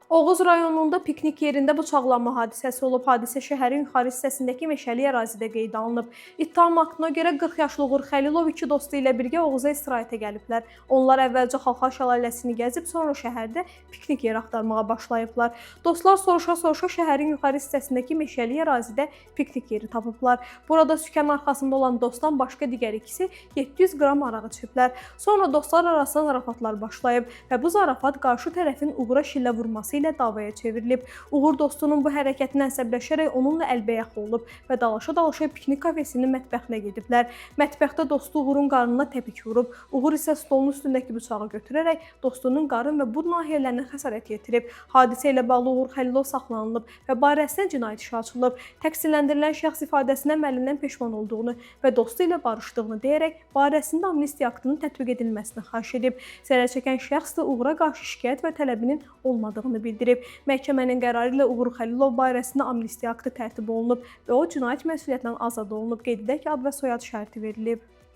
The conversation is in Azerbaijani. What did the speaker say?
Oğuz rayonunda piknik yerində bıçaqlanma hadisəsi olub. Hadisə şəhərin yuxarı hissəsindəki meşəlik ərazidə qeydə alınıb. İttiham aktına görə 40 yaşlı Uğur Xəlilov iki dostu ilə birgə Oğuza istirahətə gəliblər. Onlar əvvəlcə Xalxal şəlaləsini gəzib, sonra şəhərdə piknik yeri axtarmağa başlayıblar. Dostlar soruşa-soruşa şəhərin yuxarı hissəsindəki meşəlik ərazidə piknik yeri tapıblar. Burada sükan arxasında olan dostdan başqa digər ikisi 700 qram araq içiblər. Sonra dostlar arasında zarafatlar başlayıb və bu zarafat qarşı tərəfin Uğura şillə vurması ilə davaya çevrilib. Uğur dostunun bu hərəkətinə əsəbləşərək onunla əlbəyaxa olub və dalaşa-dalaşa piknik kafesinin mətbəxinə gediblər. Mətbəxdə dostu Uğurun qarnına təpik vurub. Uğur isə stolun üstündəki bıçağı götürərək dostunun qarın və bud nahiyələrinə xəsarət yetirib. Hadisə ilə bağlı Uğur Xəlilov saxlanılıb və barəsində cinayət işi açılıb. Təqsirləndirilən şəxs ifadəsində əməlindən peşman olduğunu və dostu ilə barışdığını deyərək barəsində amnistiya aktının tətbiq edilməsini xahiş edib. Zərər çəkən şəxs də Uğura qarşı şikayət və tələbinin olmadığını bildirib. Məhkəmənin qərarı ilə Uğur Xəlilov barəsində amnistiya aktı tərtib olunub və o cinayət məsuliyyətindən azad olunub. Qeyd edək ki, ad və soyad şərti verilib.